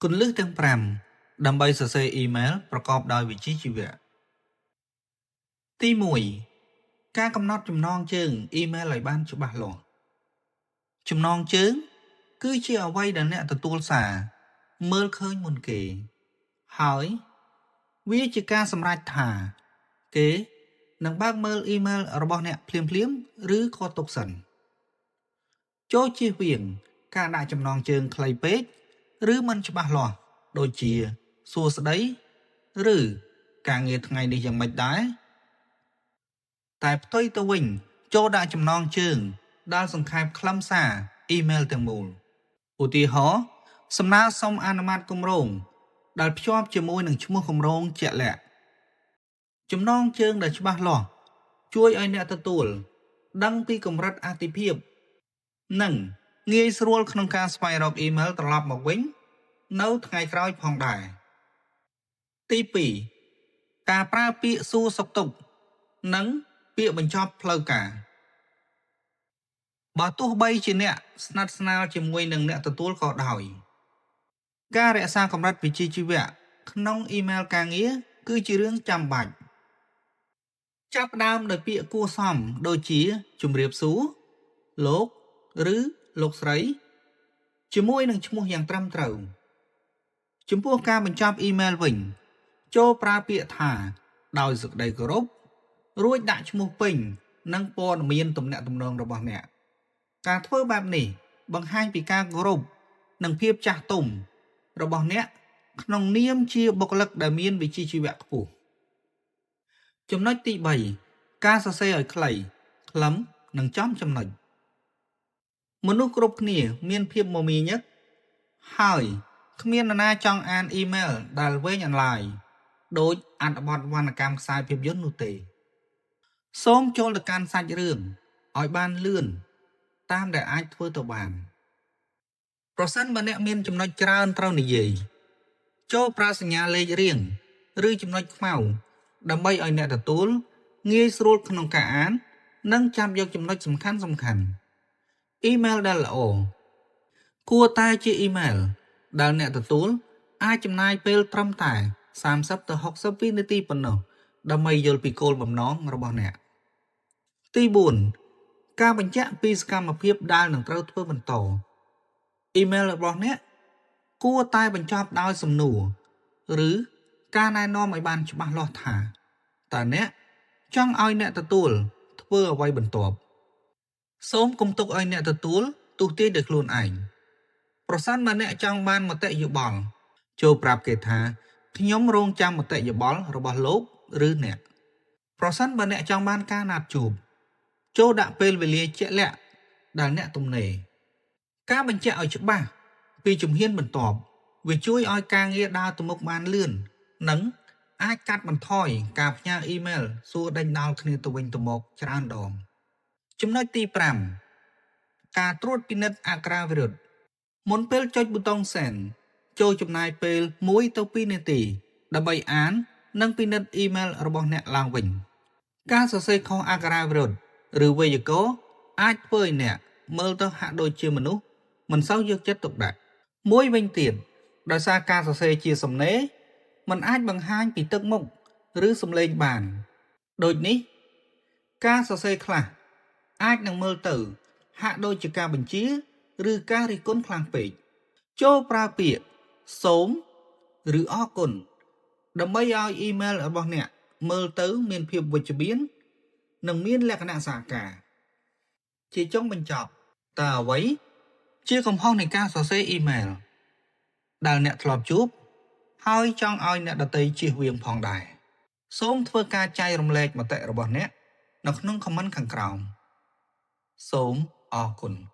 គន្លឹះទាំង5ដើម្បីសរសេរអ៊ីមែលប្រកបដោយវិជ្ជាជីវៈទី1ការកំណត់ចំណងជើងអ៊ីមែលឲ្យបានច្បាស់លាស់ចំណងជើងគឺជាអ្វីដែលអ្នកទទួលសារមើលឃើញមុនគេហើយវាជាការសម្រេចថាគេនឹងបើកមើលអ៊ីមែលរបស់អ្នកភ្លាមៗឬក៏ទុកសិនចូលជៀសវាងការដាក់ចំណងជើងខ្លីពេកឬមិនច្បាស់លាស់ដូចជាសួស្តីឬការងារថ្ងៃនេះយ៉ាងម៉េចដែរតែផ្ទុយទៅវិញចូលដាក់ចំណងជើងដែលសង្ខេបខ្លឹមសារអ៊ីមែលទាំងមូលឧទាហរណ៍សំណើសុំអនុម័តគម្រោងដែលភ្ជាប់ជាមួយនឹងឈ្មោះគម្រោងជាក់លាក់ចំណងជើងដែលច្បាស់លាស់ជួយឲ្យអ្នកទទួលដឹងពីកម្រិតអាទិភាពនិងងាយស្រួលក្នុងការស្វែងរកអ៊ីមែលត្រឡប់មកវិញនៅថ្ងៃក្រោយផងដែរទី2ការប្រើពាក្យសួរសុខទុក្ខនិងពាក្យបញ្ចប់ផ្លូវការបើទោះបីជាអ្នកស្និទ្ធស្នាលជាមួយនឹងអ្នកទទួលក៏ដោយការរក្សាកម្រិតវិជ្ជាជីវៈក្នុងអ៊ីមែលការងារគឺជារឿងចាំបាច់ចាប់ផ្ដើមដោយពាក្យគួរសមដូចជាជំរាបសួរលោកឬលោកស្រីជាមួយនឹងឈ្មោះយ៉ាងត្រឹមត្រូវចំពោះការបញ្ចប់អ៊ីមែលវិញចូលប្រើពាក្យថាដោយសេចក្តីគោរពរួចដាក់ឈ្មោះពេញនិងព័ត៌មានទំនាក់ទំនងរបស់អ្នកការធ្វើបែបនេះបង្ហាញពីការគោរពនិងភាពចាស់ទុំរបស់អ្នកក្នុងនាមជាបុគ្គលិកដែលមានវិជ្ជាជីវៈខ្ពស់ចំណុចទី3ការសរសេរឲ្យខ្លីខ្លឹមនិងចំចំណុចមនុស្សគ្រប់គ្នាមានភាពមមាញឹកហើយគ្មាននរណាចង់អានអ៊ីមែលដែលវែងអន្លាយដូចអត្ថបទវណ្ណកម្មខ្សែភាពយន្តនោះទេសូមចូលទៅកាន់សាច់រឿងឲ្យបានលឿនតាមដែលអាចធ្វើទៅបានប្រសិនបើអ្នកមានចំណុចច្រើនត្រូវនិយាយចូលប្រើសញ្ញាលេខរៀងឬចំណុចខ្មៅដើម្បីឲ្យអ្នកទទួលងាយស្រួលក្នុងការអាននិងចាប់យកចំណុចសំខាន់សំខាន់អ៊ីមែលដែលល្អគួរតែជាអ៊ីមែលដែលអ្នកទទួលអាចចំណាយពេលត្រឹមតែ30ទៅ60វិនាទីប៉ុណ្ណោះដើម្បីយល់ពីគោលបំណងរបស់អ្នកទី4ការបញ្ជាក់ពីសកម្មភាពដែលនឹងត្រូវធ្វើបន្តអ៊ីមែលរបស់អ្នកគួរតែបញ្ចប់ដោយសំណួរឬការណែនាំឲ្យបានច្បាស់លាស់ថាតើអ្នកចង់ឲ្យអ្នកទទួលធ្វើអ្វីបន្ទាប់សូមកុំទុកឲ្យអ្នកទទួលទស្សន៍ទាយដោយខ្លួនឯងប្រសិនបើអ្នកចង់បានមតិយោបល់ចូលប្រាប់គេថាខ្ញុំរងចាំមតិយោបល់របស់លោកឬអ្នកប្រសិនបើអ្នកចង់បានការណាត់ជួបចូលដាក់ពេលវេលាជាក់លាក់ដែលអ្នកទំនេរការបញ្ជាក់ឲ្យច្បាស់ពីជំហានបន្ទាប់វាជួយឲ្យការងារដើរទៅមុខបានលឿននិងអាចកាត់បន្ថយការផ្ញើអ៊ីមែលសួរដេញដោលគ្នាទៅវិញទៅមកច្រើនដងចំណុចទី5ការត្រួតពិនិត្យអក្ខរាវិរុទ្ធមុនពេលចុចប៊ូតុង Send ចូលចំណាយពេល1ទៅ2នាទីដើម្បីអាននិងពិនិត្យអ៊ីមែលរបស់អ្នកឡើងវិញការសរសេរខុសអក្ខរាវិរុទ្ធឬវេយ្យាករណ៍អាចធ្វើឲ្យអ្នកមើលទៅហាក់ដូចជាមនុស្សមិនសូវយកចិត្តទុកដាក់មួយវិញទៀតដោយសារការសរសេរជាសំណេរមិនអាចបង្ហាញពីទឹកមុខឬសំឡេងបានដូចនេះការសរសេរខ្លះអាចនឹងមើលទៅហាក់ដូចជាការបញ្ជាឬការរិះគន់ខ្លាំងពេកចូលប្រើពាក្យសូមឬអរគុណដើម្បីឲ្យអ៊ីមែលរបស់អ្នកមើលទៅមានភាពវិជ្ជមាននិងមានលក្ខណៈសហការជាចុងបញ្ចប់តើអ្វីជាកំហុសនៃការសរសេរអ៊ីមែលដែលអ្នកធ្លាប់ជួបហើយចង់ឲ្យអ្នកដទៃជៀសវាងផងដែរសូមធ្វើការចែករំលែកមតិរបស់អ្នកនៅក្នុង comment ខាងក្រោមសូមអរគុណ។